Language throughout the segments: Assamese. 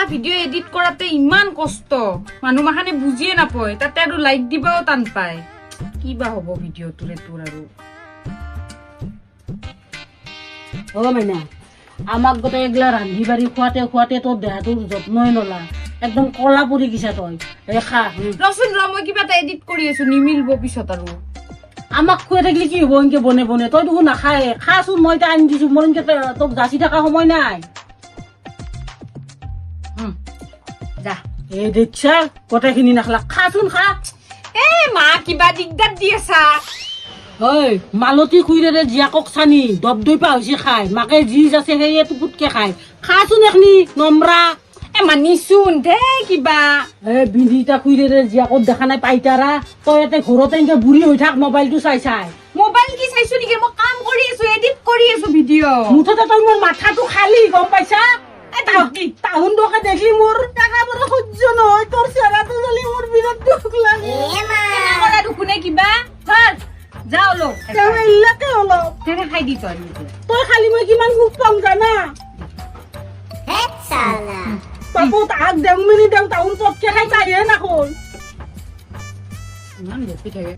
ভিডিঅ' এডিট কৰাতে ইমান কষ্ট, মানুহ মাখানে বুজিয়ে নাপায়, তাতে আৰু লাইক দিবাও টান পায়। কিবা হ'ব ভিডিঅ'টোৰে তোৰ আৰু। অ মাইনা, আমাক গোটেই এইগিলা ৰান্ধি বাঢ়ি খুৱাতে খুৱাতে তোৰ দেহাটোৰ যত্নই নলা, একদম কলা পৰি গিছা তই। এই খা। ৰচোন ৰ, মই কিবা এটা এডিট কৰি আছো, নিমিলব পিছত আৰু। আমাক খুৱাই থাকিলে কি হ'ব এনেকে বনে বনে, তই দেখোন নাখায়ে। খাচোন, মই এতিয়া আনি দিছো, মোৰ এনেকে তোক যাচি থকা সময় নাই। যা। এই দেখছা, গোটেইখিনি নাখলা। খাচোন, খা। এ মা, কিবা দিগদাৰ দি আছা। ঐ মালতী খুৰীৰে জীয়াকক চানি দপদপা হৈছে খাই, মাকে যি যাচে সেয়ে টোপুতকে খায়। খাচোন এখনি নম্ৰা। এ মানিচোন দে কিবা। এ বিন্দিতা খুৰীৰে জীয়াকক দেখা নাই পাইতাৰা। তই ইয়াতে ঘৰতে এনেকে বুঢ়ী হৈ থাক মোবাইলটো চাই চাই। মোবাইল কি চাইছো নেকি? মই কাম কৰি আছো, এডিট কৰি আছো ভিডিঅ'। মুঠতে তই মোৰ মাথাটো খালি, গম পাইছা? তাহুন তোকে দেখলি মোৰ টাকা পৰা সহ্য নহয়, তোৰ চেহেৰাটো জ্বলি মোৰ বিৰাট দুখ লাগে। কৰা দেখোনে কিবা, ধৰ যা অলপ। তেওঁ এইবিলাকে অলপ। তেনে খাই দি তই নিজে। তই খালি মই কিমান সুখ পাম জানা? বাপু তাহাক দেওঁ মিনি দেওঁ, তাহুন পটকে খাই তাইহে নাখোল। ইমান বকি থাকে।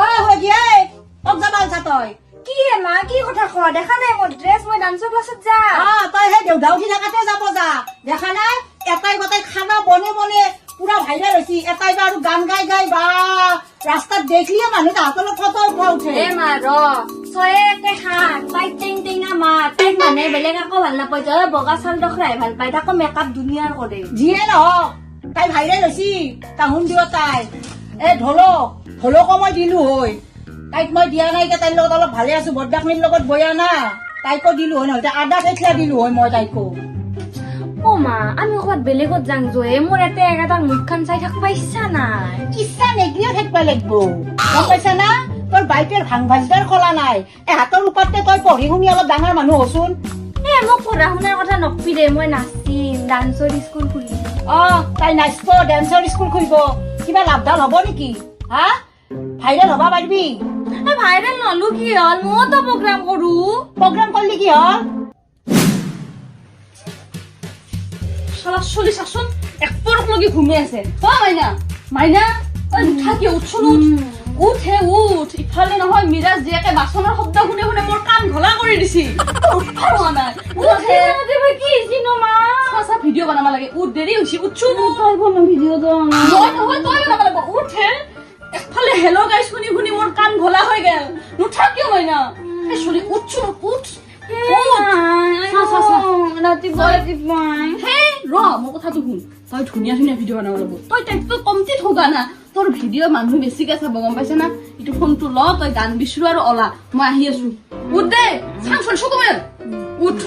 অ হজিয়াই, কক যাবা আলছা তই? কি হে মা, কি কথা কোৱা? দেখা নাই মোৰ ড্ৰেছ? মই ডান্সৰ ক্লাছত যাম। অ তই সেই দেউধা উঠি থাকাতে যাব যা। দেখা নাই, এটাই গোটাই খানা বনে বনে পুৰা ভাইৰেল হৈছে, এটাই বা আৰু গান গাই গাই বা ৰাস্তাত দেখিয়ে মানুহ তাহাঁতৰ লগত ফটো উঠা উঠে। এ মা ৰ, ছয়ে একে সাত তাই টেং টেঙা মাত, তাইক মানুহে বেলেগ আকৌ ভাল নাপায়, তই বগা চাল দখৰাই ভাল পায়, তাকো মেকআপ দুনিয়াৰ কৰে। যিয়ে নহওক তাই ভাইৰেল হৈছে, তাহুন দিও তাই। এ ঢলক ঢলকো মই দিলো হৈ, তাইক মই দিয়া নাই এতিয়া, তাইৰ লগত অলপ ভালে আছো, বৰদাকনিৰ লগত বয়া না, তাইকো দিলো হয়, নহ'লে আদা কেঠিয়া দিলো হয় মই তাইকো। অ মা, আমি ক'ৰবাত বেলেগত যাং যোৱে, মোৰ ইয়াতে একেটা মুখখন চাই থাকিব ইচ্ছা নাই। ইচ্ছা নেগিলেও থাকিব লাগিব, গম পাইছা না? তোৰ বাইপেৰ ভাং ভাজদাৰ খোলা নাই, এহাতৰ ৰূপাতে তই পঢ়ি শুনি অলপ ডাঙৰ মানুহ হচোন। এ মোক পঢ়া শুনাৰ কথা নকবি দে, মই নাচিম, ডান্সৰ স্কুল খুলিম। অ তাই নাচিব, ডেন্সৰ স্কুল খুলিব, কিবা লাভদাল হ'ব নেকি? হা, ভাইৰেল হবা পাৰিবি? এ ভাইৰেল নহলো কি হ'ল, মইতো প্ৰগ্ৰাম কৰো। প্ৰগ্ৰাম কৰিলি কি হ'ল? শালা চলি চাচোন, এক পৰক লগি ঘুমি আছে। অ মাইনা, মাইনা, ঐ নুঠা কিয়? উঠচোন, উঠ, উঠ হে উঠ। ইফালে নহয় মিৰাজ জীয়েকে বাচনৰ শব্দ শুনি শুনি মোৰ কাণ ঘোলা কৰি দিছি, উঠবা হোৱা নাই। উঠ হে। কি হৈছে নো মা? চা চা, ভিডিঅ' বনাব লাগে, উঠ, দেৰি হৈছে, উঠচোন। তই বনা ভিডিঅ' মই নহয়, তই বনাব লাগিব, উঠ হে। একফালে হেল্ল' গাইজ শুনি শুনি মোৰ কাণ ঘোলা হৈ গেল। নুঠা কিয় মাইনা? এই চলি, উঠচোন, উঠ। ৰাতিপুৱা ৰাতিপুৱাই। হেই ৰ, মোৰ কথাটো শুন, তই ধুনীয়া ধুনীয়া ভিডিঅ' বনাব লাগিব। তই তাইকতো কমটি ঠগা না, তোৰ ভিডিঅ' মানুহ বেছিকে চাব, গম পাইছা না? ইটো ফোনটো ল, তই গান বিচৰু আৰু অলা, মই আহি আছো। উঠ দে, চাং চল, চকু মেল, উঠ।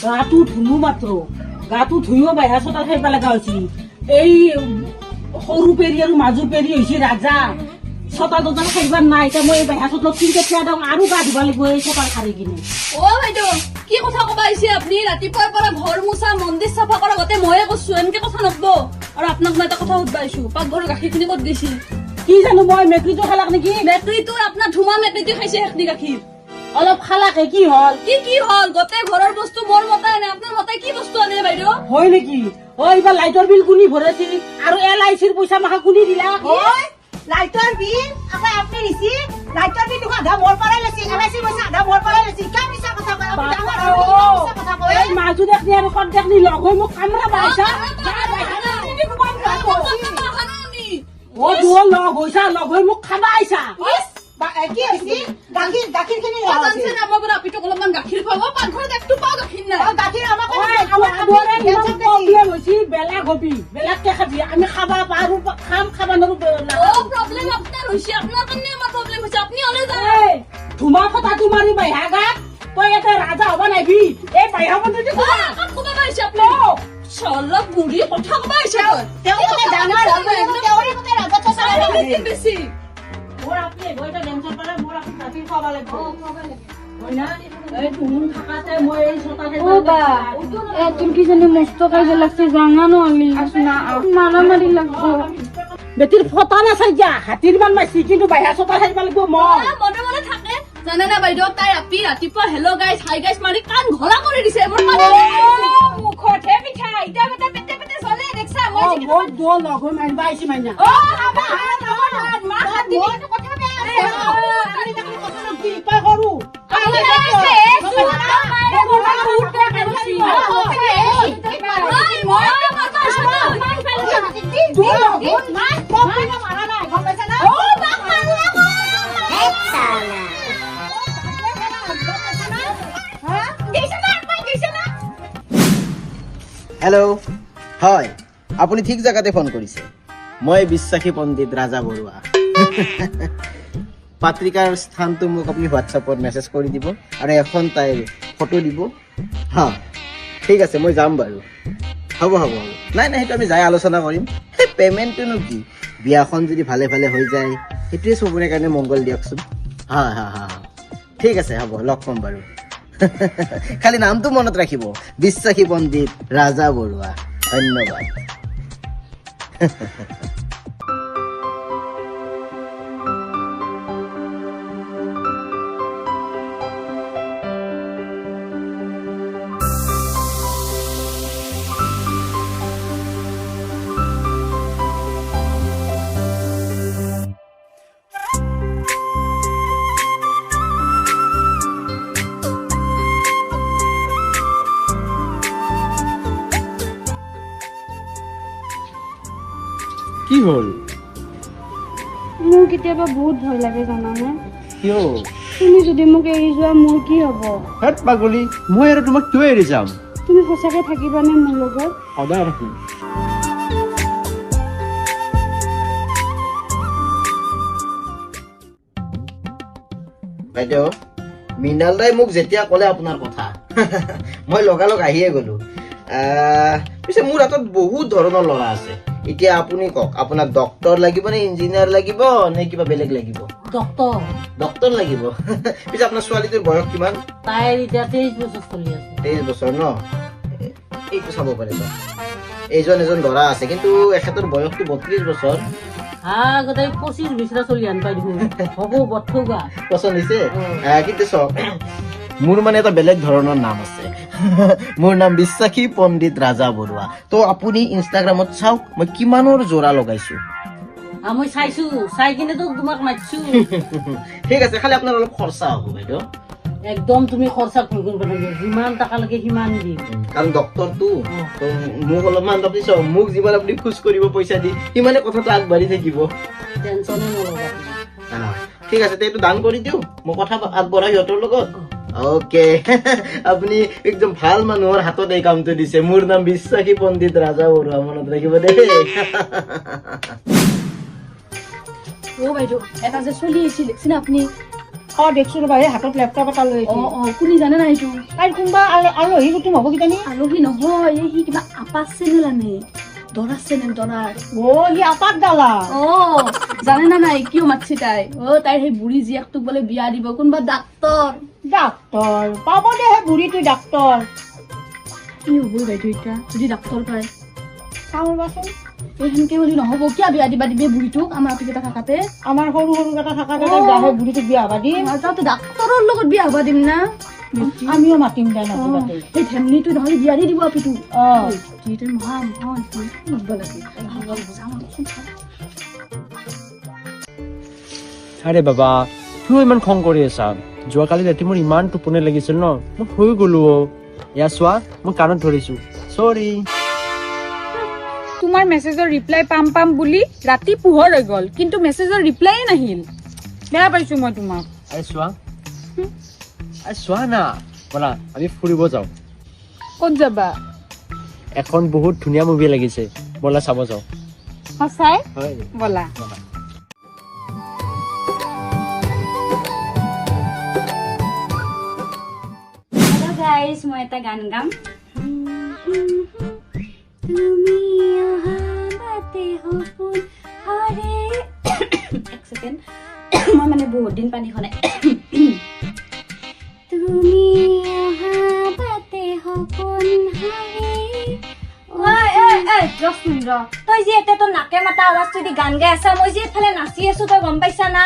গাটো ধুলো মাত্ৰ, গাটো ধুইও বাহিৰা চোতাল খাইব লগা হৈছে। এই সৰু পেৰি আৰু মাজু পেৰি হৈছে ৰাজা, চোতাল তোতাল খাইব নাই। এতিয়া মই এই বাহিৰা চোতালত কিনকে থিয়া দিওঁ আৰু গা ধুব লাগিব এই চোতাল সাৰি কিনে। অ বাইদেউ, কি কথা কবা আহিছে আপুনি? ৰাতিপুৱাৰ পৰা ঘৰ মোচা, মন্দিৰ চাফা কৰা গোটেই ময়ে কৰছো, এনেকে কথা নকব। আৰু আপোনাক মই এটা কথা সুধবা আহিছো, পাকঘৰৰ গাখীৰখিনি ক'ত গৈছিল? কি জানো মই, মেকুৰীটো খালাক নেকি? মেকুৰীটো আপোনাৰ ধুমা মেকুৰীটো খাইছে সেইখিনি গাখীৰ। অলপ খালাকে কি হ'ল? কি কি হ'ল? গোটেই ঘৰৰ বস্তু মোৰ মতে আনে, আপোনাৰ মতে কি বস্তু আনে বাইদেউ? হয় নেকি? অ এইবাৰ লাইটৰ বিল কোনি ভৰাইছিল আৰু এল I চিৰ পইচা মাখা কোনি দিলা? লাইটৰ বিল আকৌ আপুনি দিছি? লাইটৰ বিল দেখোন আধা মোৰ পৰাই লৈছি, এল I চিৰ পইচা আধা মোৰ পৰাই লৈছি। কিয় মিছা কথা কয়? আপুনি ডাঙৰ হৈ কিয় মিছা কথা কয়? এই মাজু দেখনি আৰু কত দেখনি লগ হৈ মোক কামৰা পাইছা। অ দুয়ো লগ হৈছা, লগ হৈ মোক খাবা আহিছা। কি হৈছে? গাখীৰ গাখীৰখিনি অলপমান গাখীৰ খুৱাব, পাকঘৰত একটো পাও গাখীৰ নাই। গাখীৰ আমাক প্ৰব্লেম হৈছে, বেলেগ হবি, বেলেগকে খাবি, আমি খাবা পাৰো খাম, খাবা নোৱাৰো। প্ৰব্লেম আপোনাৰ হৈছে, আপোনাৰ কাৰণে আমাৰ প্ৰব্লেম হৈছে, আপুনি অলে যায়। ধুমা ফটাটো মাৰি বাহিৰা গাত তই এটা ৰাজা হবা নাইবি। এই বাহিৰা বন্ধু ক'ব পাৰিছে আপুনি? চলক বুঢ়ী কথা ক'ব আহিছে। বেছি মোৰ আপুনি এটা টেনচন পালে, মোৰ আপুনি গাখীৰ খুৱাব লাগিব। তোৰ কিজানি মস্ত কাজিয়া লাগছে জানা নহলি মাৰামাৰি লাগব। বেটিৰ ফটা নাচাই যা হাতীৰ মান মাইছি কিন্তু বাহিৰা চোতাল সাৰিব লাগিব মই। মনে মনে থাকে জানে না বাইদেউ, তাই ৰাতি ৰাতিপুৱা হেল্ল' গাইছ হাই গাইছ মাৰি কাণ ঘোলা কৰি দিছে মোৰ। মুখতহে পিঠা এতিয়া বেটা পেটে পেটে চলে দেখছা। মই মোক দো লগ হৈ মাৰিব আহিছি মাইনা। কৰো হেল্ল', হয়, আপুনি ঠিক জেগাতে ফোন কৰিছে। মই বিশ্বাসী পণ্ডিত ৰাজা বৰুৱা। পাত্ৰিকাৰ স্থানটো মোক আপুনি হোৱাটছআপত মেছেজ কৰি দিব আৰু এখন তাইৰ ফটো দিব। হা, ঠিক আছে, মই যাম বাৰু। হ'ব হ'ব হ'ব, নাই নাই, সেইটো আমি যাই আলোচনা কৰিম। সেই পে'মেণ্টটোনো কি, বিয়াখন যদি ভালে ভালে হৈ যায় সেইটোৱে চবৰে কাৰণে মংগল দিয়কচোন। হা হা হা, ঠিক আছে, হ'ব, লগ পাম বাৰু। খালি নামটো মনত ৰাখিব, বিশ্বাসী পণ্ডিত ৰাজা বৰুৱা। ধন্যবাদ। কি হ'ল? মোৰ কেতিয়াবা বহুত ভয় লাগে জানানে। কিয়? তুমি যদি মোক এৰি যোৱা মোৰ কি হ'ব? হেত পাগলী, মই আৰু তোমাক কিয় এৰি যাম? তুমি সঁচাকে থাকিবানে মোৰ লগত? সদায় থাকিম। বাইদেউ, মৃণাল দাই মোক যেতিয়া ক'লে আপোনাৰ কথা, মই লগালগ আহিয়ে গ'লো। পিছে মোৰ হাতত বহুত ধৰণৰ ল'ৰা আছে। এতিয়া আপুনি কওক, আপোনাক ডক্তৰ লাগিব নে ইঞ্জিনিয়াৰ লাগিব নে কিবা বেলেগ লাগিব? ডক্তৰ। ডক্তৰ লাগিব। পিছে আপোনাৰ ছোৱালীটোৰ বয়স কিমান? তাইৰ এতিয়া 23 বছৰ চলি আছে। 23 বছৰ ন? এইটো চাব পাৰে চাওক, এইজন এজন ল'ৰা আছে, কিন্তু এখেতৰ বয়সটো 32 বছৰ। আগতে 25 বিছৰা চলি আন পাই দেখোন। হ'ব, বথৌগা পচন্দ হৈছে। কিন্তু চাওক, মোৰ মানে এটা বেলেগ ধৰণৰ নাম আছে। মোৰ নাম বিশ্বাসী পণ্ডিত ৰাজা বৰুৱা। তো আপুনি ইনষ্টাগ্ৰামত চাওক, মই কিমানৰ যোৰা লগাইছো। মই চাইছো, চাই কিনেতো তোমাক মাতিছো। ঠিক আছে, খালি আপোনাৰ অলপ খৰচা হ'ব বাইদেউ। একদম তুমি খৰচা কৰিব নালাগে, যিমান টকা লাগে সিমান দিম। কাৰণ ডক্টৰটো মোক অলপমান আপুনি চাওক, মোক যিমান আপুনি খোজ কৰিব পইচা দি সিমানে কথাটো আগবাঢ়ি থাকিব। টেনচনে নল'বা। ঠিক আছে, এইটো দান কৰি দিওঁ, মই কথা আগবঢ়াই সিহঁতৰ লগত। অ'কে, আপুনি একদম ভাল মানুহৰ হাতত এই কামটো দিছে। মোৰ নাম বিশ্বাসী পণ্ডিত ৰাজা বৰুৱা, মনত ৰাখিব দেই। অ বাইদেউ, এটা যে চলি আহিছিল দেখছি না আপুনি? অ দেখছো ৰ'বা, এই হাতত লেপটপ এটা লৈ। অ অ, কোনি জানে না সেইটো? তাইৰ কোনোবা আলহী কুটুম হ'ব কিজানি। আলহী নহয়, এই সি কিবা আপাৰ চেনেল আনে, দৰাৰ চেনেল, দৰাৰ। অ সি আপাৰ দালা। অ জানে না নাই কিয় মাতছি তাই? অ তাইৰ সেই বুঢ়ী জীয়েকটোক বোলে বিয়া দিব কোনোবা ডাক্তৰ। ডাক্তৰ পাব দে সেই বুঢ়ীটো ডাক্তৰ। কি হ'ব বাইদেউ এতিয়া যদি ডাক্তৰ পায়? চাওঁ ৰ'বাচোন। এই সেনকে বুলি নহ'ব, কিয় বিয়া দিবা দিবি বুঢ়ীটোক? আমাৰ আপি কেইটা থাকাতে, আমাৰ সৰু সৰু কেইটা থাকাতে সেই বুঢ়ীটোক বিয়া হবা দিম। তাতে ডাক্তৰৰ লগত বিয়া হবা দিম না? আমিও মাতিম দে। সেই ধেমনিটো নহ'লে বিয়া দি দিব আপিটো। অ মহা মহা লাগে। আৰে বাবা, কিয় ইমান খং কৰি আছা? যোৱাকালি ৰাতি মোৰ ইমান টোপনি লাগিছিল ন, মই শুই গ'লো। অ এয়া চোৱা, মই কাণত ধৰিছো, চৰি। তোমাৰ মেছেজৰ ৰিপ্লাই পাম পাম বুলি ৰাতি পোহৰ হৈ গ'ল, কিন্তু মেছেজৰ ৰিপ্লাইয়ে নাহিল। বেয়া পাইছো মই তোমাক। আৰে চোৱা, আৰে চোৱা না, ব'লা আমি ফুৰিব যাওঁ। ক'ত যাবা? এখন বহুত ধুনীয়া মুভি লাগিছে, ব'লা চাব যাওঁ। সঁচাই? ব'লা। হেল্ল' গাইজ, মই এটা গান গাম। তুমি অহা বাটে সপোন হৰে। এক ছেকেণ্ড, মই মানে বহুত দিন পানী খোৱা নাই। তুমি অহা বাটে সপোন হাৰে। ঐ ঐ ঐ, ৰচোন ৰ। তই যে এতিয়া তোৰ নাকে মাতা আৱাজটো দি গান গাই আছা, মই যে এফালে নাচি আছো, তই গম পাইছা না?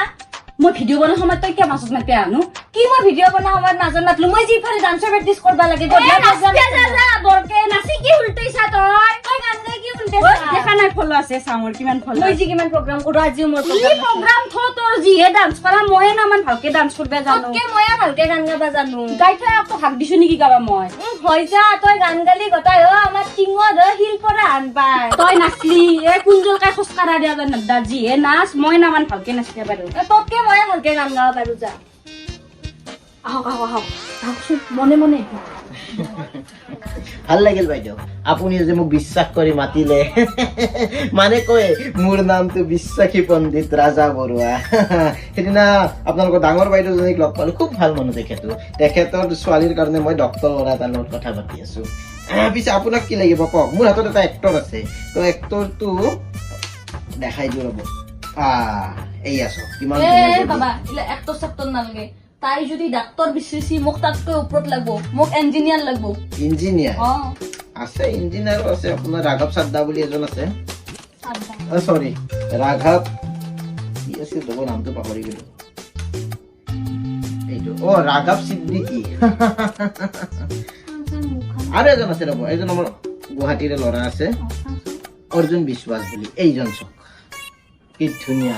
মই ভিডিঅ' বনোৱাৰ সময়ত তই কিয় মাজত মাতি আনো? কি মই ভিডিঅ' বনোৱা সময়ত মাজত মাতলো? মই যি ইফালে ডান্সৰ প্ৰেক্টিচ কৰবা লাগে। যা বৰকে নাচি কি উল্টাইছা তই? তই গান গাই কি উল্টাইছা? দেখা নাই, ফল আছে চাঙৰ কিমান ফল। মই যি কিমান প্ৰগ্ৰাম কৰো, আজিও মোৰ কি প্ৰগ্ৰাম থ, তোৰ যিহে ডান্স কৰা, ময়ে না ইমান ভালকে ডান্স কৰিব জানো। তোতকে ময়ে ভালকে গান গাবা জানো। গাই থৈ আকৌ হাক দিছো নেকি গাবা মই? হয় যা, তই গান গালি গোটাই অ আমাৰ টিঙত অ শিল পৰা আন পাই। তই নাচলি এই কুঞ্জলকাই খোজকাঢ়া দিয়া দাদা, যিহে নাচ, মই না ইমান ভালকে নাচিব পাৰো। তোতকে ময়ে ভালকে গান গাব পাৰো যা। আহক আহক আহক আহকচোন, মনে মনে। ভাল লাগিল বাইদেউ, আপুনি যে মোক বিশ্বাস কৰি মাতিলে। মানে কয় মোৰ নামটো বিশ্বাসী পণ্ডিত ৰাজা বৰুৱা। সেইদিনা আপোনালোকৰ ডাঙৰ বাইদেউজনীক লগ পালো, খুব ভাল মানুহ তেখেতো। তেখেতৰ ছোৱালীৰ কাৰণে মই ডক্তৰ ল'ৰা এটাৰ লগত কথা পাতি আছো। পিছে আপোনাক কি লাগিব কওক? মোৰ হাতত এটা এক্টৰ আছে, তো এক্টৰটো দেখাই দিওঁ ৰ'ব। এই আছো, কিমান এ ধুনীয়া। বাবা, এক্টৰ চেক্টৰ নালাগে। তাই যদি ডাক্তৰ বিচাৰিছি, মোক তাতকৈ ওপৰত লাগব, মোক ইঞ্জিনিয়াৰ লাগব। ইঞ্জিনিয়াৰ? অ। আছে, ইঞ্জিনিয়াৰো আছে। আপোনাৰ ৰাঘৱ চাদ্দা বুলি এজন আছে, চৰি, ৰাঘৱ কি আছিল ৰ'ব, নামটো পাহৰি গলো। এইটো অ ৰাঘৱ সিদ্দিকী। আৰু এজন আছে ৰ'ব, এজন আমাৰ গুৱাহাটীৰে ল'ৰা আছে, অৰ্জুন বিশ্বাস বুলি। এইজন চাওক, কি ধুনীয়া।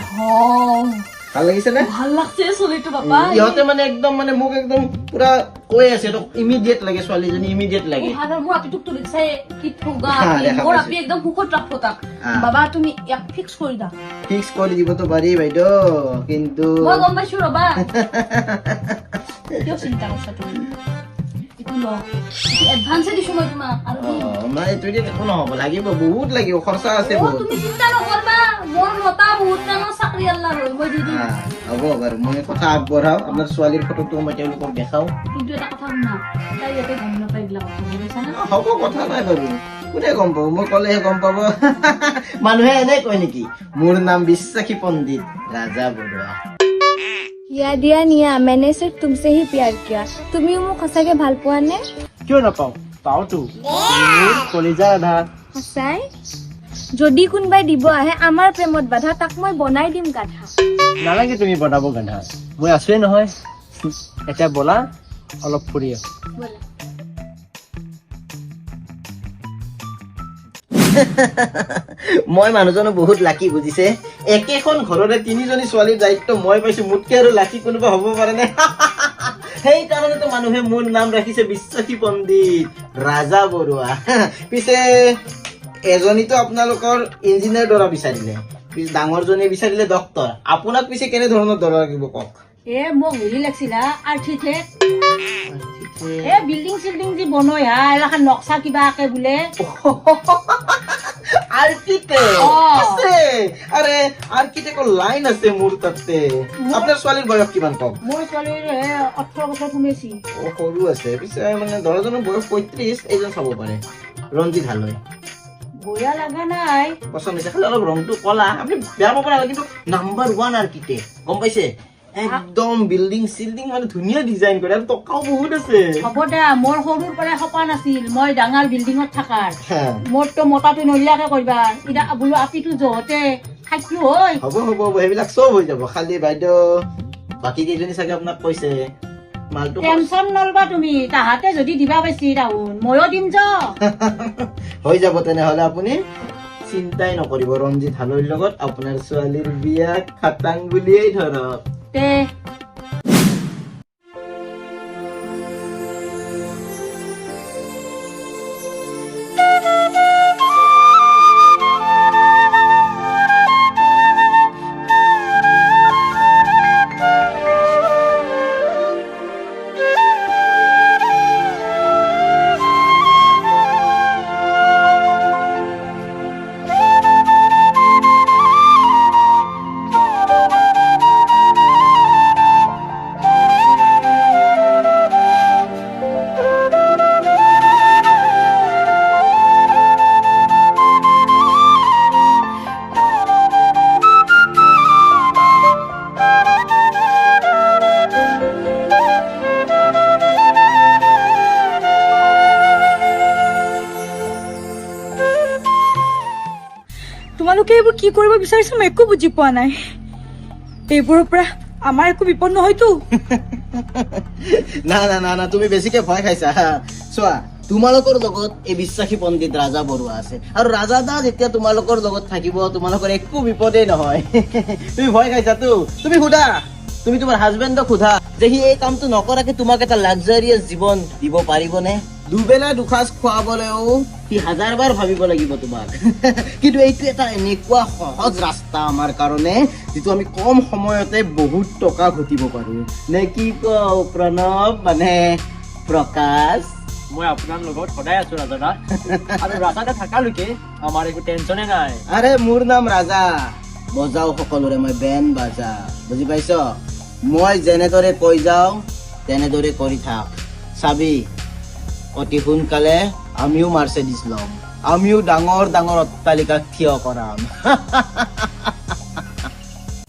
ভাল লাগিছে নে? ভাল লাগছে চলিটো বাবা। ইহঁতে মানে একদম মানে মোক একদম পুৰা কৈ আছে, ইমিডিয়েট লাগে ছোৱালীজনী, ইমিডিয়েট লাগে। মোৰ আপিটোক তো দেখিছাই কি ঠগা। দেখা মোৰ পাইছো। আপি একদম সুখত ৰাখব তাক। বাবা, তুমি ইয়াক ফিক্স কৰি দিয়া। ফিক্স কৰি দিবতো পাৰি বাইদেউ, কিন্তু মই গম পাইছো ৰবা, কিয় চিন্তা কৰিছা তুমি? এইটো ল, এডভান্সে দিছো মই তোমাক আৰু। নাই, এইটো দি একো নহ'ব, লাগিব, বহুত লাগিব, খৰচা আছে বহুত। তুমি চিন্তা নকৰবা, মোৰ মতা বহুত ডাঙৰ চাকৰি আল্লাহ হয়, মই দি দিম। হ'ব বাৰু, মই কথা আগবঢ়াওঁ। আপোনাৰ ছোৱালীৰ ফটোটো মই তেওঁলোকক দেখাওঁ। কিন্তু এটা কথা শুনা, তাই যাতে গম নাপায় এইবিলাক কথা, গম পাইছা না? হ'ব, কথা নাই বাৰু, কোনে গম পাব? মই ক'লেহে গম পাব। মানুহে এনে কয় নেকি মোৰ নাম বিশ্বাসী পণ্ডিত ৰাজা বৰুৱা? হিয়া দিয়া নিয়া, मैंने सिर्फ तुमसे ही प्यार किया। তুমিও মোক সঁচাকে ভাল পোৱা নে? কিয় নাপাওঁ? পাওঁতো, মোৰ কলিজাৰ আধা। সঁচাই? যদি কোনোবাই দিব আহে আমাৰ প্ৰেমত বাধা, তাক মই বনাই দিম গাধা। নালাগে তুমি বনাব গাধা, মই আছোৱে নহয়। এতিয়া ব'লা, অলপ ফুৰি আহোঁ। ব'লা। মই মানুহজনো বহুত লাকি বুজিছে। একেখন ঘৰৰে তিনিজনী ছোৱালীৰ দায়িত্ব মই পাইছো, মোতকে আৰু লাকি কোনোবা হ'ব পাৰেনে? সেইকাৰণেতো মানুহে মোৰ নাম ৰাখিছে বিশ্বাসী পণ্ডিত ৰাজা বৰুৱা। পিছে এজনীতো আপোনালোকৰ ইঞ্জিনিয়াৰ দৰা বিচাৰিলে, পিছে ডাঙৰজনীয়ে বিচাৰিলে ডক্তৰ। আপোনাক পিছে কেনেধৰণৰ দৰা লাগিব কওক? এ মোক হেৰি লাগছিল, আৰ্কিটেক্ট, এ বিল্ডিং চিল্ডিং যি বনাই হা, এইগিলাখান নক্সা কিবা আঁকে বোলে। আৰ্কিটেক্ট আছে, আৰে আৰ্কিটেক্টৰ লাইন আছে মোৰ তাতে। আপোনাৰ ছোৱালীৰ বয়স কিমান কওক? মোৰ ছোৱালীৰ 18 বছৰ সোমাইছি। অ, সৰু আছে। পিছে মানে দৰাজনৰ বয়স 35। এইজন চাব পাৰে, ৰঞ্জিত হালৈ। বয়া লগা নাই। পচন্দ হৈছে, খালি অলপ ৰংটো কলা, আপুনি বেয়া পাব নালাগে, কিন্তু নাম্বাৰ 1 আৰ্কিটেক্ট, গম পাইছে? একদম বিল্ডিং চিল্ডিং মানে ধুনীয়া ডিজাইন কৰে, আৰু টকাও বহুত আছে। হ'ব দে, মোৰ সৰুৰ পৰাই সপান আছিল মই ডাঙৰ বিল্ডিঙত থাকাৰ। মোৰতো মতাটো নৰিলাকে কৰিবা, এতিয়া বোলো আপিটো যহতে থাকিলো হয়। হ'ব হ'ব হ'ব, সেইবিলাক চব হৈ যাব। খালি বাইদেউ, বাকী কেইজনী চাগে আপোনাক কৈছে মালটো। টেনচন নলবা তুমি, তাহাঁতে যদি দিবা পাইছি তাহুন, ময়ো দিম য। হৈ যাব তেনেহ'লে, আপুনি চিন্তাই নকৰিব, ৰঞ্জিত হালৈৰ লগত আপোনাৰ ছোৱালীৰ বিয়া খাটাং বুলিয়েই ধৰক। তে। তোমালোকে এইবোৰ কি কৰিব বিচাৰিছা মই একো বুজি পোৱা নাই। এইবোৰৰ পৰা আমাৰ একো বিপদ নহয়তো? না না না না, তুমি বেছিকে ভয় খাইছা। চোৱা, তোমালোকৰ লগত এই বিশ্বাসী পণ্ডিত ৰাজা বৰুৱা আছে, আৰু ৰাজা দা যেতিয়া তোমালোকৰ লগত থাকিব তোমালোকৰ একো বিপদেই নহয়। তুমি ভয় খাইছাতো? তুমি সোধা, তুমি তোমাৰ হাজবেণ্ডক সোধা যে সি এই কামটো নকৰাকে তোমাক এটা লাক্সাৰিয়াছ জীৱন দিব পাৰিবনে? দুবেলা দুসাঁজ খুৱাবলৈও সি হাজাৰবাৰ ভাবিব লাগিব তোমাক। কিন্তু এইটো এটা এনেকুৱা সহজ ৰাস্তা আমাৰ কাৰণে, যিটো আমি কম সময়তে বহুত টকা ঘটিব পাৰো। নে কি কওঁ প্ৰণৱ, মানে প্ৰকাশ? মই আপোনাৰ লগত সদায় আছো ৰাজাদা, আৰু ৰাজাদা থকালৈকে আমাৰ একো টেনচনে নাই। আৰে মোৰ নাম ৰাজা, বজাও সকলোৰে মই বেন বাজা, বুজি পাইছ? মই যেনেদৰে কৈ যাওঁ তেনেদৰে কৰি থাক। চাবি, অতি সোনকালে আমিও মাৰ্চেডিজ ল'ম, আমিও ডাঙৰ ডাঙৰ অট্টালিকাক থিয় কৰাম।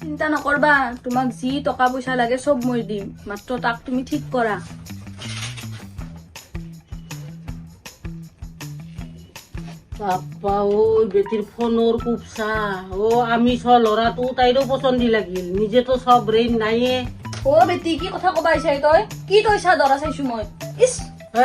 চিন্তা নকৰবা, তোমাক যি টকা পইচা লাগে চব মই দিম, মাত্ৰ তাক তুমি ঠিক কৰা। বাপ্পা ঐ, বেটিৰ ফোনৰ কুপচা। অ আমি চোৱা ল'ৰাটো তাইৰো পচন্দি লাগিল, নিজেতো চব ব্ৰেইন নাইয়ে। অ বেটি, কি কথা কবা আহিছা তই? কি তই চা দৰা চাইছো মই। ইচ,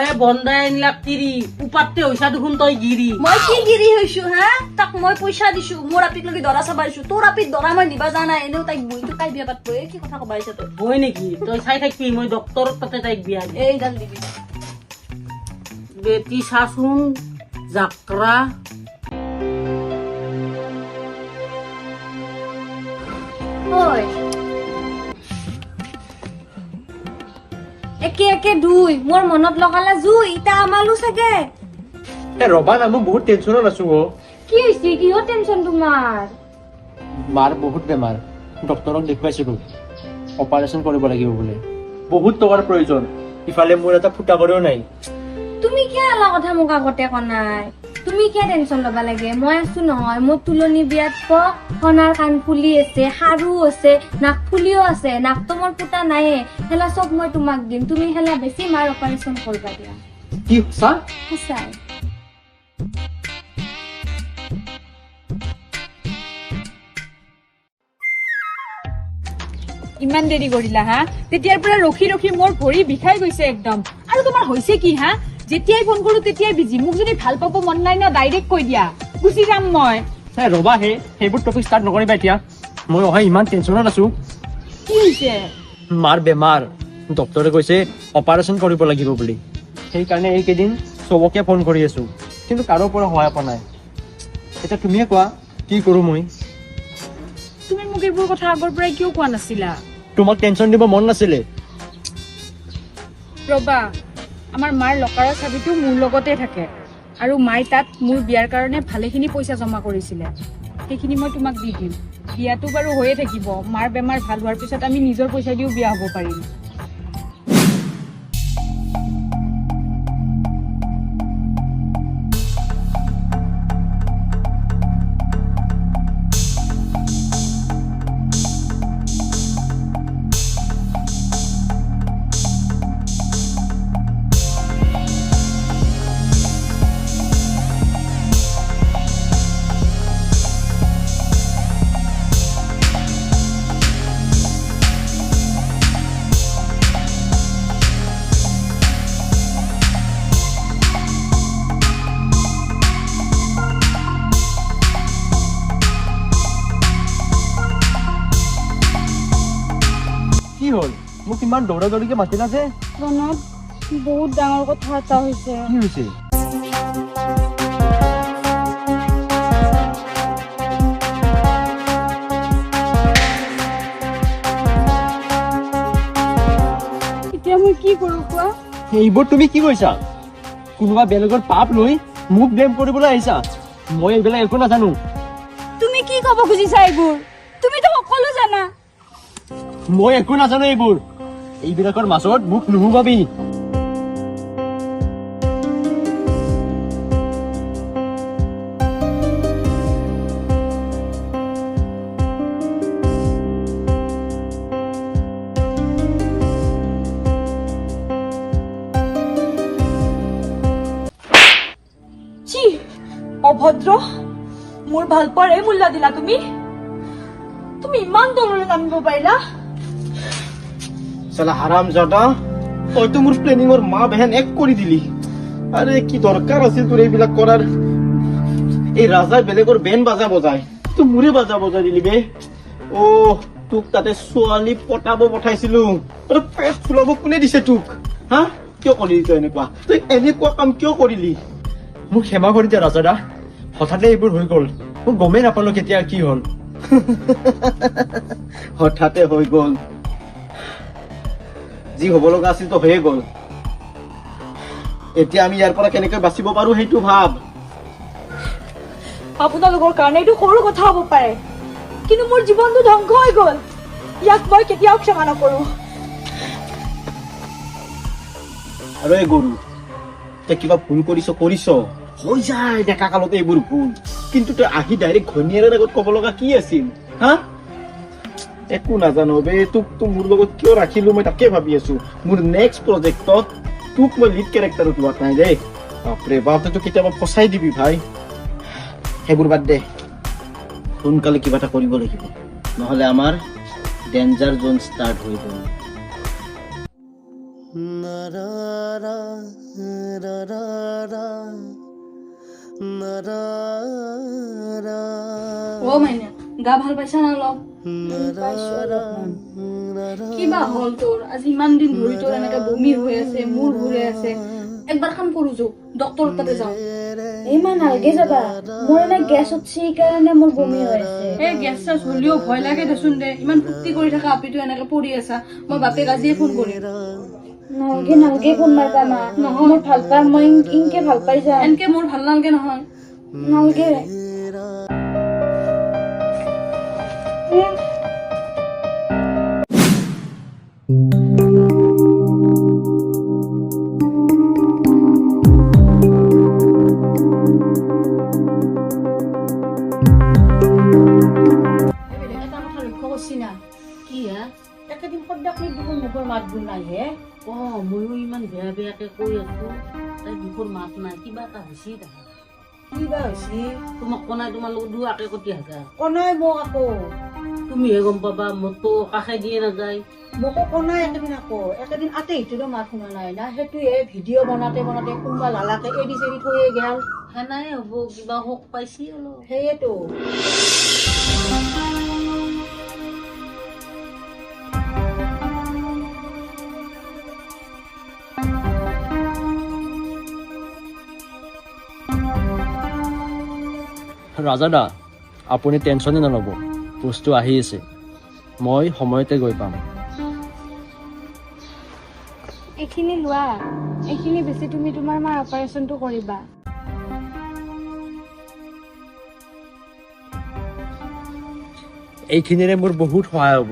এ বন্দাই আনিলাক তিৰি, উপাতে হৈছা দেখোন তই গিৰি। মই কি গিৰি হৈছো হা? তাক মই পইচা দিছো, মোৰ আপিক লগি দৰা চাবা আহিছো, তোৰ আপিক দৰা মই নিবা যোৱা নাই। এনেও তাইক বহিটো তাই বিয়া পাতব। এই কি কথা কবা আহিছা তই? হয় নেকি? তই চাই থাকিবি, মই ডক্তৰৰ তাতে তাইক বিয়া দিম। এইডাল দিবি। বেটি চাচোন জাকৰা। ঐ, একে একে দুই, মোৰ মনত লগালা জুই, ইতা আমালো চাগে। এ ৰবা না, মই বহুত টেনচনত আছো অ। কি হৈছে? কিহৰ টেনচন তোমাৰ? মাৰ বহুত বেমাৰ, ডক্তৰক দেখুৱাইছিলো, অপাৰেশ্যন কৰিব লাগিব বোলে, বহুত টকাৰ প্ৰয়োজন। ইফালে মোৰ এটা ফুটা কৰিও নাই। তুমি কিয় এলা কথা মোক আগতে কোৱা নাই? তুমি কিয় টেনচন ল'বা লাগে? মই আছো নহয়। মোৰ তুলনি বিয়াত সোণাৰ কাণফুলি আছে, খাৰু আছে, নাকফুলিও আছে। নাকটো মোৰ ফুটা নাইয়ে, হেলা চব মই তোমাক দিম। তুমি হেলা বেছি মাৰ অপাৰেশ্যন কৰিবা দিয়া। কি সঁচা? সঁচাই। ইমান দেৰি কৰিলা হা? তেতিয়াৰ পৰা ৰখি ৰখি মোৰ ভৰি বিষাই গৈছে একদম। আৰু তোমাৰ হৈছে কি হা? যেতিয়াই ফোন কৰো তেতিয়াই বিজি। মোক যদি ভাল পাব মন নাই ন, ডাইৰেক্ট কৈ দিয়া, গুচি যাম মই। এ ৰবা হে, সেইবোৰ টপিক ষ্টাৰ্ট নকৰিবা এতিয়া। মই অহা ইমান টেনচনত আছো। কি হৈছে? মাৰ বেমাৰ, ডক্তৰে কৈছে অপাৰেশ্যন কৰিব লাগিব বুলি। সেইকাৰণে এইকেইদিন চবকে ফোন কৰি আছো, কিন্তু কাৰো পৰা সহায় পোৱা নাই। এতিয়া তুমিয়ে কোৱা, কি কৰো মই? তুমি মোক এইবোৰ কথা আগৰ পৰাই কিয় কোৱা নাছিলা? তোমাক টেনচন দিব মন নাছিলে। ৰবা, আমাৰ মাৰ লকাৰৰ চাবিটো মোৰ লগতে থাকে, আৰু মাই তাত মোৰ বিয়াৰ কাৰণে ভালেখিনি পইচা জমা কৰিছিলে, সেইখিনি মই তোমাক দি দিম। বিয়াটো বাৰু হৈয়ে থাকিব, মাৰ বেমাৰ ভাল হোৱাৰ পিছত আমি নিজৰ পইচা দিও বিয়া হ'ব পাৰিম। কি হ'ল? মোক ইমান দৌৰা দৌৰিকে মাতিলা যে? প্ৰণৱ, বহুত ডাঙৰ কথা এটা হৈছে। কি হৈছে? এতিয়া মই কি কৰো কোৱা? এইবোৰ তুমি কি কৈছা? কোনোবা বেলেগৰ পাপ লৈ মোক ব্লেম কৰিবলৈ আহিছা? মই এইবিলাক একো নাজানো। তুমি কি ক'ব খুজিছা এইবোৰ? তুমিতো সকলো জানা। মই একো নাজানো এইবোৰ। এইবিলাকৰ মাজত মোক নুসুমাবি। চি অভদ্ৰ, মোৰ মোৰ ভাল পোৱাৰ এই মূল্য দিলা তুমি। তুমি ইমান তললৈ নামিব পাৰিলা? চালা হাৰাম জাদা, তইতো মোৰ প্লেনিঙৰ মা বেহেন এক কৰি দিলি। আৰে কি দৰকাৰ আছিল তোৰ এইবিলাক কৰাৰ? এই ৰাজাই বেলেগৰ বেন বাজা বজায়, তই মোৰে বাজা বজাই দিলি বে। অ' তোক তাতে ছোৱালী পটাব পঠাইছিলো, তই পেট ফুলাব কোনে দিছে তোক? হা, কিয় কৰিলি তই এনেকুৱা? তই এনেকুৱা কাম কিয় কৰিলি? মোক ক্ষমা কৰি দিয়া ৰাজাদা, হঠাতে এইবোৰ হৈ গ'ল, মই গমেই নাপালো কেতিয়া কি হ'ল। হঠাতে হৈ গ'ল, যি হ'ব লগা আছিল তো হৈয়ে গ'ল। এতিয়া আমি ইয়াৰ পৰা কেনেকৈ বাচিব পাৰো সেইটো ভাব। আপোনালোকৰ কাৰণে এইটো সৰু কথা হ'ব পাৰে, কিন্তু মোৰ জীৱনটো ধ্বংস হৈ গ'ল। ইয়াক মই কেতিয়াও ক্ষমা নকৰো। আৰু এই গৰু, তই কিবা ভুল কৰিছ কৰিছ, হৈ যায় ডেকা কালতে এইবোৰ ভুল, কিন্তু তই আহি ডাইৰেক্ট ঘৈণীয়েৰৰ আগত ক'ব লগা কি আছিল? হা, একো নাজানো বে, তোক মোৰ লগত কিয় ৰাখিলো মই তাকে ভাবি আছো। মোৰ নেক্সট প্ৰজেক্টত তোক মই লিড কেৰেক্টাৰত লোৱা নাই দেই। বাপৰে বাপ, তইতো কেতিয়াবা ফচাই দিবি ভাই। সেইবোৰ বাদ দে, সোনকালে কিবা এটা কৰিব লাগিব, নহ'লে আমাৰ ডেঞ্জাৰ জ'ন ষ্টাৰ্ট হৈ গ'ল। অ মাইনা, গা ভাল পাইছা না অলপ? কিবা হ'ল তোৰ? আজি ইমান দিন ধৰি তোৰ এনেকে বমি হৈ আছে, মূৰ ঘূৰাই আছে। একবাৰ কাম কৰো যো, ডক্টৰৰ তাতে যাওঁ। ইমান নালগে যাবা, মোৰ এনে গেছ উঠছে, সেইকাৰণে মোৰ বমি হৈ আছে। এই গেছ চেছ হ'লেও ভয় লাগে দেচোন দে। ইমান ফূৰ্তি কৰি থাকা আপিটো এনেকে পৰি আছা। মই বাপেক আজিয়ে ফোন কৰিম। নালগে নালগে ফোন মাৰবা মা। নহয়। মোৰ ভাল পাই, মই ইনকে ভাল পাই যাম। এনকে মোৰ ভাল নালাগে নহয়। নালগে। এটা কথা লক্ষ্য কৰছি না? কি হা? একেদিন সদায় দেখোন মুখৰ মাতবোৰ নাই হে। অ ময়ো ইমান বেয়া বেয়াকে কৈ আছো, তাই মুখৰ মাত নাই, কিবা এটা হৈছে দেখা। কিবা হৈছে? তোমাক কোনাই তোমালোক দুয়াকে কটি হাগা। কনাই মোক আকৌ। তুমিহে গম পাবা, মোৰতো কাষে দিয়ে নাযায়। মোকো কনাই একেদিন আকৌ, একেদিন আতে সিটোৰো মাত শুনা নাই না। সেইটোৱে ভিডিঅ' বনাওঁতে বনাওঁতে কোনোবা লালাকে এৰি চেৰি থৈয়ে গেল। সেনাই হ'ব, কিবা শোক পাইছি অলপ। সেয়েতো। ৰাজাদা, আপুনি টেনশ্যনে নল'ব, বস্তু আহি আছে, মই সময়তে গৈ পাম। এইখিনি লোৱা, এইখিনি বেছি তুমি তোমাৰ মাৰ অপাৰেশ্যনটো কৰিবা। এইখিনিৰে মোৰ বহুত সহায় হ'ব।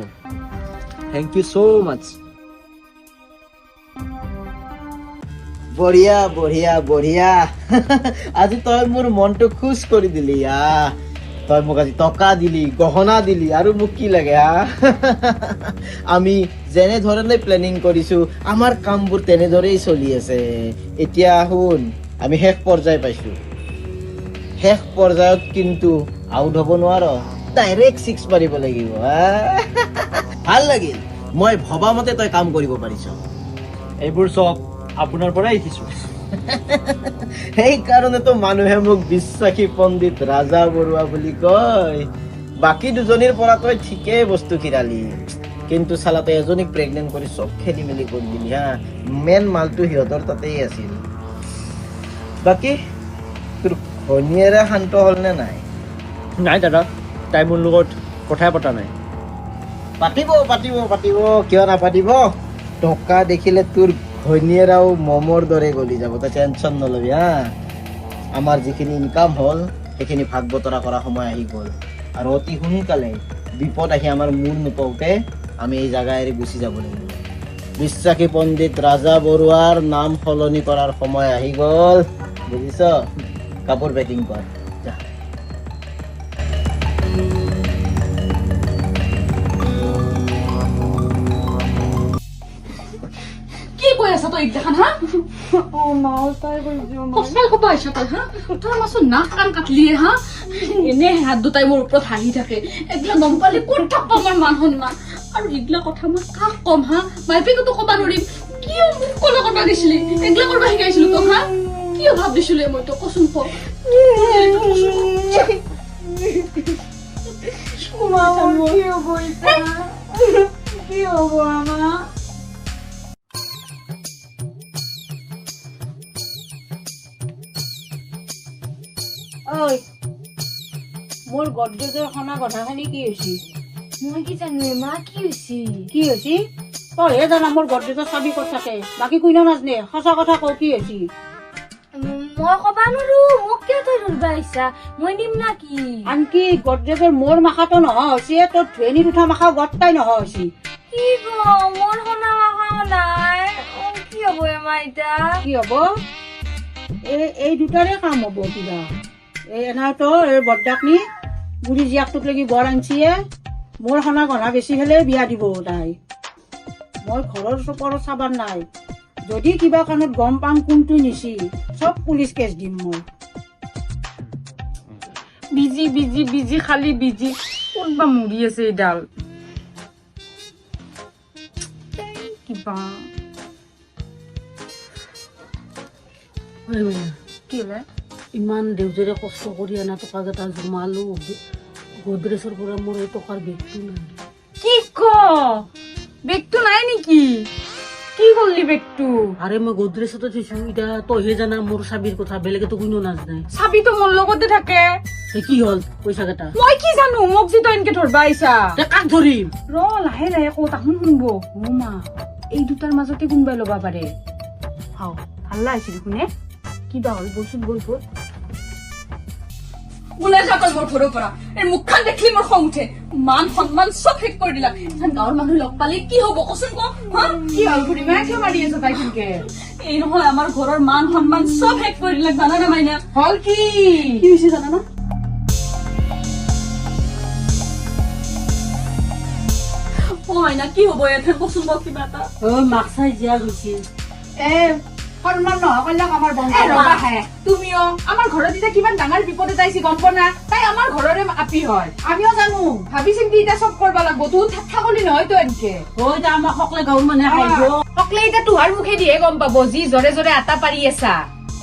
Thank you so মাছ। বঢ়িয়া বঢ়িয়া বঢ়িয়া, আজি তই মোৰ মনটো খুচ কৰি দিলি। আহ, তই মোক আজি টকা দিলি, গহনা দিলি, আৰু মোক কি লাগে? হা, আমি যেনেধৰণে প্লেনিং কৰিছো আমাৰ কামবোৰ তেনেদৰেই চলি আছে। এতিয়া শুন, আমি শেষ পৰ্যায় পাইছো। শেষ পৰ্যায়ত কিন্তু আউট হ'ব নোৱাৰ, ডাইৰেক্ট ছিক্স মাৰিব লাগিব। ভাল লাগিল, মই ভবা মতে তই কাম কৰিব পাৰিছ। এইবোৰ চব আপোনাৰ পৰাই শিকিছো। সেইকাৰণেতো মানুহে মোক বিশ্বাসী পণ্ডিত ৰাজা বৰুৱা বুলি কয়। বাকী দুজনীৰ পৰা তই ঠিকেই বস্তু খিৰালি, কিন্তু চালা তই এজনীক প্ৰেগনেণ্ট কৰি চব খেলি মেলি কৰি দিলি। হা, মেইন মালটো সিহঁতৰ তাতেই আছিল। বাকী তোৰ ঘৈণীয়েৰে শান্ত হ'ল নে নাই? নাই দাদা, তাই মোৰ লগত কথাই পতা নাই। পাতিব পাতিব পাতিব, কিয় নাপাতিব? টকা দেখিলে তোৰ ঘৈণীয়েৰাও মমৰ দৰে গলি যাব, তই টেনশ্যন নলবি। হা, আমাৰ যিখিনি ইনকাম হ'ল সেইখিনি ভাগ বতৰা কৰা সময় আহি গ'ল, আৰু অতি সোনকালে বিপদ আহি আমাৰ মূৰ নোপাওঁতে আমি এই জাগা এৰি গুচি যাব লাগিব। বিশ্বাসী পণ্ডিত ৰাজা বৰুৱাৰ নাম সলনি কৰাৰ সময় আহি গ'ল, বুজিছ? কাপোৰ পেকিং কৰ, যা। কি কৈ আছা তই? এইগিলাখান হা? অ মা, সঁচাই কৈছো। সঁচাই ক'ব আহিছ তই হা? তই মাচোন নাক কাণ কাটলিয়ে হা? এনে হাত দুটাই মোৰ ওপৰত হাঁহি থাকে। এইগিলা গম পালে ক'ত থাকব আমাৰ মান সন্মান? আৰু এইগিলা কথা মই কাক কম হা? মাইপেকতো ক'ব নোৱাৰিম। কিয় মোক কল কৰবা দিছিলি? এইগিলা কৰবা শিকাইছিলো তোক হা? কি অভাৱ দিছিলো মই তোক, কচোন ক? কি হ'ব এতিয়া? কি হ'ব আমাৰ? ঐ, মোৰ গডৰেজৰ সোণা গধা-খিনি কি হৈছে? মই কি জানো মা, কি হৈছে? কি হৈছে তইহে জানা। মোৰ গডৰেজৰ চাবি ক'ত থাকে, বাকী কোনেও নাজানে। সঁচা কথা কওঁ, কি হৈছে? মই কবা নোৱাৰো। মোক কিয় তই ধৰবা আহিছা? মই নিম না কি? আনকি গডৰেজৰ মোৰ মাখাটো নোহোৱা হৈছে, তোৰ ধুৱেনিত উঠা মাখাও গত্তাই নোহোৱা হৈছে। কি ক, মোৰ সোণা মাখাও নাই? অ, কি হ'ব এমা এতিয়া? কি হ'ব? এই দুটাৰে কাম হ'ব কিবা। এই এনাইতো এই বৰদাকনি বুঢ়ী জীয়াকটোক লাগি বৰ আনছিয়ে। মোৰ সোণা গহনা বেছি হ'লে বিয়া দিব তাই। মই ঘৰৰ চপৰত চাবাৰ নাই। যদি কিবা কাৰণত গম পাম কোনটো নিছি, চব পুলিচ কেছ দিম মই। বিজি বিজি বিজি, খালি বিজি। ক'ত বা মৰি আছে এইডাল কিবা। কি হ'লে? ইমান দেউতাৰে কষ্ট কৰি অনা টকাকেইটা জমালো, গডৰেজৰ পৰা মোৰ এই টকাৰ বেগটো নাই। কি ক, বেগটো নাই নেকি? কি কৰিলি বেগটো? আৰে, মই গডৰেজতে থৈছো। এতিয়া তইহে জানা মোৰ চাবিৰ কথা, বেলেগেতো কোনেও নাজানে। চাবিটো মোৰ লগতে থাকে। তে কি হ'ল পইচা কেইটা? মই কি জানো? মোক যি তই এনেকে ধৰবা আহিছা। তে কাক ধৰিম? ৰ, লাহে লাহে কওঁ, তাহোন শুনব। অ মা, এই দুটাৰ মাজতে কোনোবাই ল'বা পাৰে। হাও, হাল্লা হৈছে দেখোন হে। কিবা হ'ল? বলচোন, বল বল। ওলাই যা তই মোৰ ঘৰৰ পৰা। এই মুখখন দেখিলি মোৰ খং উঠে। মান সন্মান চব শেষ কৰি দিলা। এখন গাঁৱৰ মানুহ লগ পালে কি হ'ব, কচোন ক হা? কি হ'ল খুৰীমা? কিয় মাৰি আছ তাই সেনকে? এই নহয়, আমাৰ ঘৰৰ মান সন্মান চব শেষ কৰি দিলা, জানা না মাইনা? হ'ল কি? কি হৈছে জানা না? অ মাইনা, কি হ'ব ইয়াতে, কচোন ক কিবা এটা। অ, মাক চাই জীয়া গৈছে। এ, সন্মান নোহোৱা কৰিলাক আমাৰ বংশ। এ ৰবা হে, তুমিও। আমাৰ ঘৰত এতিয়া কিমান ডাঙৰ বিপদ এটা আহিছে গম পোৱা না? তাই আমাৰ ঘৰৰে আপি হয়। আমিও জানো। ভাবি চিন্তি এতিয়া চব কৰবা লাগব। তোৰ থাকলি নহয় তো এনকে। অ, এতিয়া আমাক সকলে গাঁৱৰ মানুহে হাঁহিব। সকলে এতিয়া তোহাৰ মুখেদিহে গম পাব, যি জৰে জৰে আটা পাৰি আছা।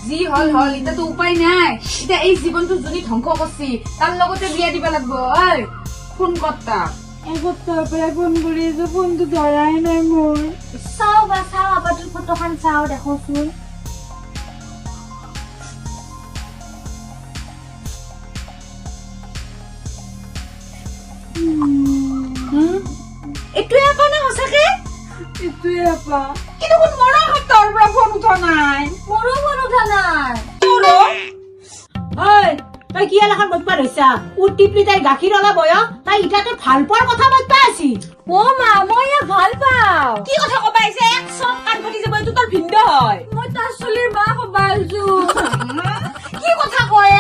যি হল হল, এতিয়াতো উপায় নাই। এতিয়া এই জীৱনটো যোনে ধ্বংস কৰছি, তাৰ লগতে বিয়া দিব লাগব। ঐ, ফোন কৰ তাক। এসপ্তাহৰ পৰাই ফোন কৰি আছো, ফোনটো ধৰাই নাই মোৰ। চাওঁ বা চাওঁ, আপাটোৰ ফটোখন চাওঁ দেখোচোন। এইটোৱে আপা না সঁচাকে? এইটোৱে আপা। কিন্তু দেখোন মোৰো সপ্তাহৰ পৰা ফোন উঠা নাই। মোৰো ফোন উঠা নাই। তোৰো? ঐ, তই কি এলাখন বকবা ধৰিছা? উঠ টিপলি তাই গাখীৰ ওলাব। তাই ইটাতে ভাল পোৱাৰ কথা বকবা আছি। অ মা, মই ইয়াক ভাল পাওঁ। কি কথা কবা আহিছে? এক চব কাণ ফাটি যাব। এইটো তোৰ ভিন্ন হয়। মই তাৰ চলিৰ মা কবা আহিছো। কি কথা কয়?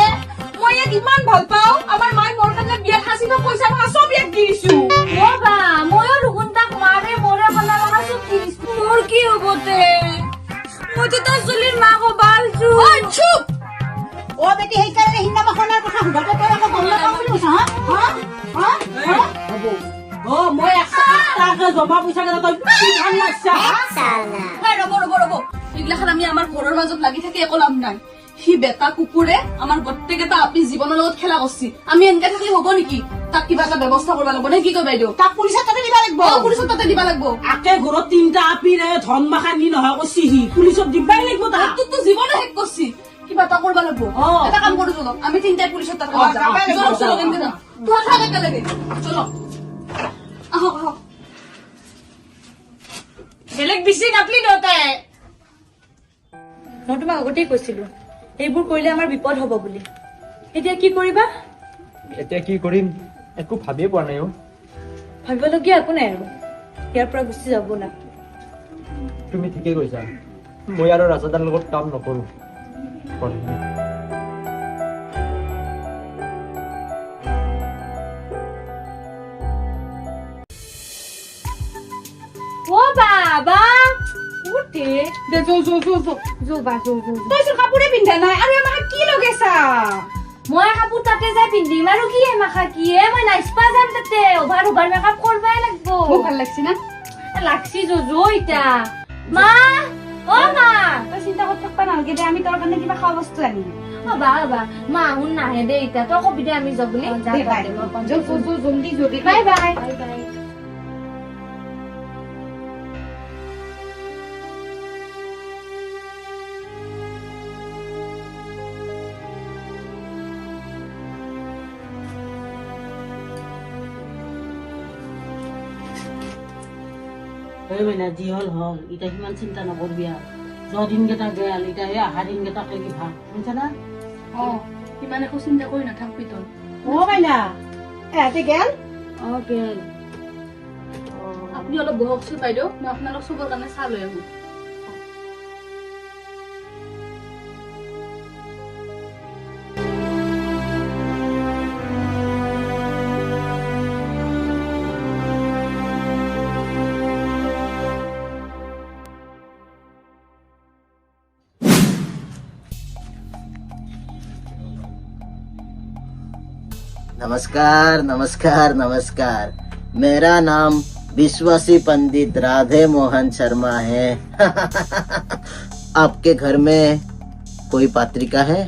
মই ইয়াক ইমান ভাল পাওঁ, আমাৰ মায়ে মোৰ কাৰণে বিয়াত সাঁচি থোৱা পইচা টকা চব ইয়াক দি দিছো। অ বা, ময়ো দেখোন তাক মাৰে মৰে কলা টকা চব দি দিছো। মোৰ কি হ'ব তে? মইতো তাৰ চলিৰ মা কবা আহিছো। ঐ, চুপ। অ বেটি, সেইকাৰণে সিদিনা মই সোণাৰ কথা সোধাতে তই আকৌ গম নাপাওঁ বুলি কৈছা, হা হা হা হা? হ'ব, অ, মই 100 টকাকে জমা পইচা কেইটা তই কি ভাল লাগছা, হা? হেই, ৰ'ব ৰ'ব ৰ'ব। এইগিলাখান আমি আমাৰ ঘৰৰ মাজত লাগি থাকি একো লাভ নাই। সি বেটা কুকুৰে আমাৰ গোটেইকেইটা আপি জীৱনৰ লগত খেলা কৰছি। আমি এনেকে থাকিলে হ'ব নেকি? তাক কিবা এটা ব্যৱস্থা কৰিব লাগিব নে কি কয় বাইদেউ? তাক পুলিচৰ তাতে দিবা লাগিব। অ, পুলিচৰ তাতে দিবা লাগিব। আকে ঘৰত তিনটা আপিৰে ধন মাখা নি নহয় কৰছি, সি পুলিচত দিবাই লাগিব তাক। তোৰতো জীৱনে শেষ কৰছি। কিবা এটা কৰিব লাগিব। অ। এটা কাম কৰো, চলক, আমি তিনটাই পুলিচৰ তাতে অ, যাম। যাবাই লাগিব। চলক চলক, এনেকে যাম। তোহাৰ থাক একেলগে। চলক, আহক আহক। বেলেগ বেছি নাপলি দেউতাই। মই তোমাক আগতেই কৈছিলো, এইবোৰ কৰিলে আমাৰ বিপদ হ'ব বুলি। এতিয়া কি কৰিবা? এতিয়া কি কৰিম একো ভাবিয়ে পোৱা নাই অ'। ভাবিবলগীয়া একো নাই আৰু, ইয়াৰ পৰা গুচি যাব না। তুমি ঠিকেই কৈছা। মই আৰু ৰাজাদাৰ লগত কাম নকৰোঁ। কৰিম। অ বাবা, কোন উঠে। দে, যো যো যো যো। যো বা, যো যো যো। তই চোন কাপোৰে পিন্ধা নাই আৰু আমাক কি লগাইছা? মই কাপোৰ তাতে যাই পিন্ধিম আৰু কি এমাখা কি এ, মই নাচপা যাম তাতে, অভাৰ অভাৰ মেকআপ কৰবাই লাগব। মোক ভাল লাগছি না? লাগছি, যো যো ইতা। মা, অ মা। তই চিন্তা কৰি থাকবা নালগে দে, আমি তোৰ কাৰণে কিবা খোৱা বস্তু আনিম। অ বা, অ বা, মা শুন নাহে দে ইতা, তই কবি দে আমি যাওঁ বুলি। দে, বাই। যো যো যো, জলদি জলদি। Bye bye. Bye. এই মাইনা, যি হ'ল হ'ল, এতিয়া সিমান চিন্তা নকৰবি আৰু। যোৱা দিনকেইটা গেল, এতিয়া সেই অহা দিনকেইটাক লাগি ভাল, শুনিছা না? অ, ইমান একো চিন্তা কৰি নাথাকবি তই। অ মাইনা, এহঁতে গেল? অ, গেল। আপুনি অলপ বহকচোন বাইদেউ, মই আপোনালোক চবৰ কাৰণে চাহ লৈ আহোঁ। नमस्कार नमस्कार नमस्कार। मेरा नाम विश्वासी पंडित राधे मोहन शर्मा है। आपके घर में कोई पात्रिका है?